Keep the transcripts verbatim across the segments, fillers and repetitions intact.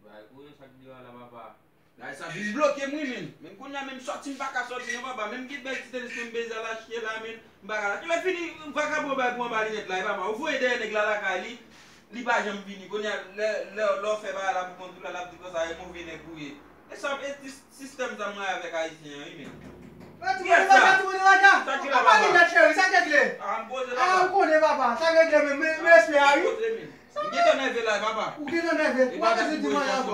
Bay kouri sa k deyò a la, papa. Bagay sa vin bloke m, wi, men. Men kounye a, menm sòti, m pa ka sòti, non, papa. Menm gen bèl ti tenis, men m bezwen al achte la, men. M pa ka. Lè fini, vagabon bay pou anba linèt la, wi, papa. Ou voye dèyè nèg la lakay li, li pa janm vini. Kounye a, lè, lè, lè w fè bagay la pou kont ou la, l ap di konsa, e move nèg ou ye. E sa, e ti sistèm sa m rayi avèk Ayisyen an, wi, men. Ti manje raja, ti manje raja. Sa ki la, papa? Apa linèt, cheri, sa k regle? Ah, m poze la, papa. Ah, ou konnen, papa. Sa k regle, men, men, men respè a, wi. M poze, men. M gentan nève la, papa. Ou gentan nève? Ou pa bezwen di mwen ankò.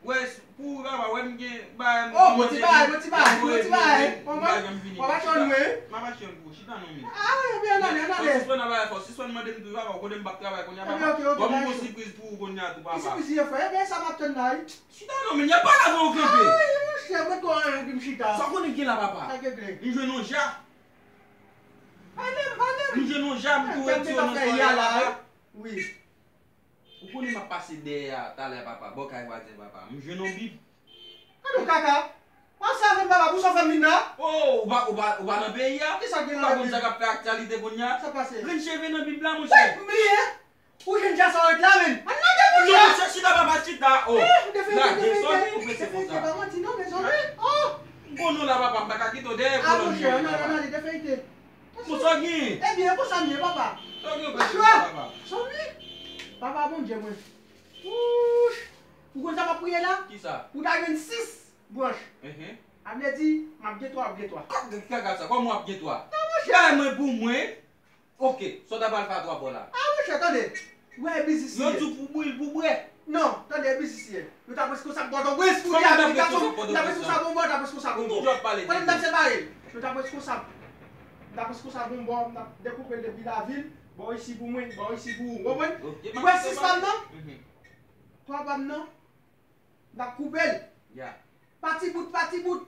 Wè, pou ou, papa, wè m gen bagay, m... Oh, bon ti bagay, bon ti bagay, bon ti bagay. Ou pa janm vini. Ou pa chonn mwen. M pa chonn pou ou, chita non, men. Ah, wi, ann ale, ann ale. Fò sispann nan bagay, fò sispann mande m tou, papa, ou konnen m p ap travay kounye a, papa. Ebyen, oke, oke, bay chou. Ban m yon sipriz pou ou kounye a tou, papa. Ki sipriz li ye, frè? Ebyen, sa m ap tann la, wi. Chita non, men, y a pas la, mon kanpe. Ay, monchè, mwen twò anvi m chita. Sa w konnen k gen la, papa? Sa k regle? M jwenn yon ja. Pale m, pale m. M jwenn yon ja, m tou retire nan sòlèy la, papa. Wi. Ou konnen m ap pase dèyè a talè, papa, bò kay vwazen, papa. M jwenn yon bib. Gade yon kaka. W ap sèvi m, papa, pou sa w fè m vin la? Oh, ou pa, ou pa, ou pa nan peyi a? Kisa k gen nan bib? Ou pa konn sa k ap fè aktyalite kounye a? Sa pase? Grenn cheve nan bib la, monchè. Wi, m bliye. Ou jwenn ja sa w ret la, men. Ann lage pou li a. Non, monchè, chita, papa, chita. Oh. Eh, defèyite, defèyite. Lage, sòti, ou prese konsa. Defèyite, pa manti non, mezanmi. Oh. Bon, non, la, papa, m pa ka kite w dèyè kolòn mwen, papa. Ah, monchè, ann ale, ann ale, defèyite. Bon, sa w gen? Ebyen, e konsa m ye, papa. Sa w gen, papa? Sa w gen? Papa, Bondye mwen. Wouch. Ou konn sa m ap priye la? Kisa? Ou ta jwenn sis branch. Mhm. A vle di, m ap gen twa, w ap gen twa. Kòk de kaka sa, kòman w ap gen twa? Non, monchè. Bay mwen pou mwen. Oke, sa w ta pral fè a twa bò la? Ah, monchè, tande. Ou wè e biznis li ye. Yo di w pou bwil, pou bwè. Non, tande, e biznis li ye. Nou t ap reskonsab Pòtoprens pou li aplike gason. Nou t ap reskonsab Pòtoprens, nou t ap reskonsab Bonbò, nou t ap reskonsab Bonbò. Konnen m t ap separe. Nou t ap reskonsab. Nou t ap reskonsab Bonbò, nou t ap dekoupe l depi lavil. Bò isi pou mwen, bò isi pou ou. Ou konprann? Ou wè sis pa m nan? Mhm. Twa pa m nan? M t ap koupe l. Ya. Pa ti bout, pa ti bout.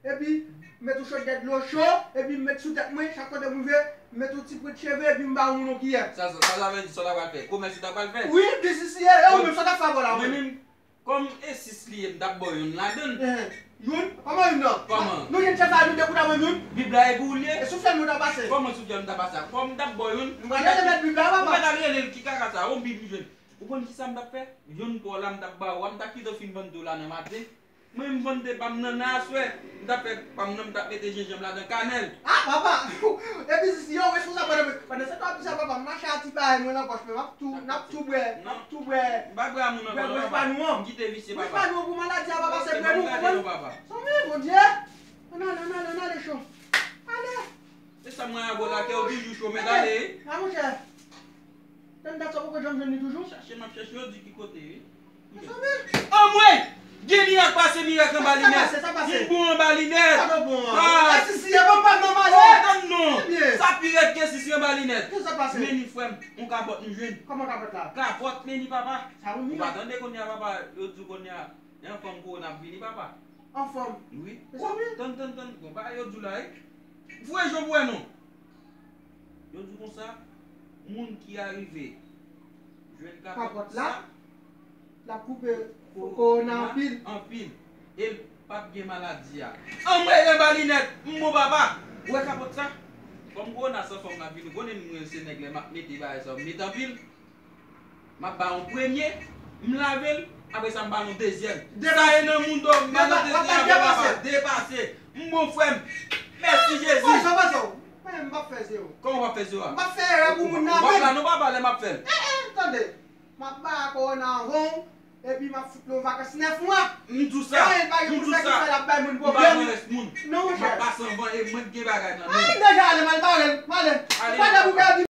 Epi, m met yon chodyè dlo cho, epi m met sou tèt mwen, chak kote m rive, m met yon ti pwent cheve, epi m ba yon moun yon kiyè. Sa, sa, sa, sa vle di sa w ta pral fè? Komès ou ta pral fè? Wi, biznis li ye, e ou menm, sa w t ap fè avè l la, ou menm? Mwen menm, kòm e sis li ye, m t ap ba w youn ladann. Eh, youn? Kòman youn nan? Kòman? Nou jwenn chèf la, nou te pou ta ban m youn? Bib la e pou ou l ye? E sou fyèl mwen ta pase. Kòman sou fyèl m ta pase a? Kòm m t ap ba w youn, m pral rele met Bib la, papa. Ou mèt al rele l, ki kaka sa? Yon Bib m jwenn. Ou konn kisa m t ap fè? Youn pa w la m t ap ba ou a, m t ap kite w fin vann de w la nan maten. Mwen m vann de pa m nan nan aswè. M t ap fè pa m nan, m t ap mete jenjanm ladan, kanèl. Ah, papa! Epi si yo responsab pandan, pandan se tan w ap di sa, papa, m mache a ti bagay mwen nan pòch mwen, m ap tou, n ap tou bwè, n ap tou bwè. M pa bwè a moun ankò non, papa. M kite visye, papa. Bwè pa nou pou maladi a, papa, se bwè nou, ou konprann? Zanmi, Bondye! Ann ale, ann ale, ann ale, cho. Ale! E sa mwen avè w la, kè w toujou cho, mèt ale. A, monchè. Tann dat sa, poko janm jwenn li toujou. Chache m ap chache, yo di ki kote, wi. Mezanmi. Anmwey! Gen mirak pase mirak anba linèt. Sa pase, sa pase. M bon anba linèt. Sa nou bon an. Ah. E sisi, e bon pa m nan malè. Oh, tann non. Ebyen. Sa pi rèd ke sisi anba linèt. Kisa pase? Men ni frè m, yon kapòt m jwenn. Kòman kapòt la? Kapòt, men ni papa. Sa ou menm? Ou pa tande kounye a, papa, yo di w kounye a, e anfòm kowona ap vini, papa. Anfòm. Wi. Mezanmi. Tann, tann, tann. Bon, bagay yo di w la, wi. Voye je w pou wè non. Yo di w konsa, moun ki arive jwenn kapòt la, l ap koupe kowona anpil. Anpil. E l p ap gen maladi a. Anmwey, anba linèt, m bon papa. Ou wè kapòt sa? Kòm kowona san fòm la vini, ou konnen mwen se nèg lè m ap mete bagay sa, m mete anpil. M ap ba yon premye, m lave l, apre sa m ba l yon dezyèm. Sa e nan mouda w, m ba l yon dezyèm, apre papa, depase. M bon frè m. Mèsi Jezi. Pase w, pase w. Men m p ap fè zewo. Kòman w p ap fè zewo a? M p ap fè erè pou moun nan menm. W ap la non papa lè m ap fè l. Eh, eh, tande. M ap ba kowona anvan w, epi m ap fout nou vakans nèf mwa. M di w sa. Anyen pa gen pou l fè ki fè l ap bay moun pwoblèm. M pa pran rès moun. Non, monchè. M ap pase anvan e mwen k gen bagay nan men m. Ay, deja ale, m al bare l, m ale. Ale. Ou pa nan pou pèdi.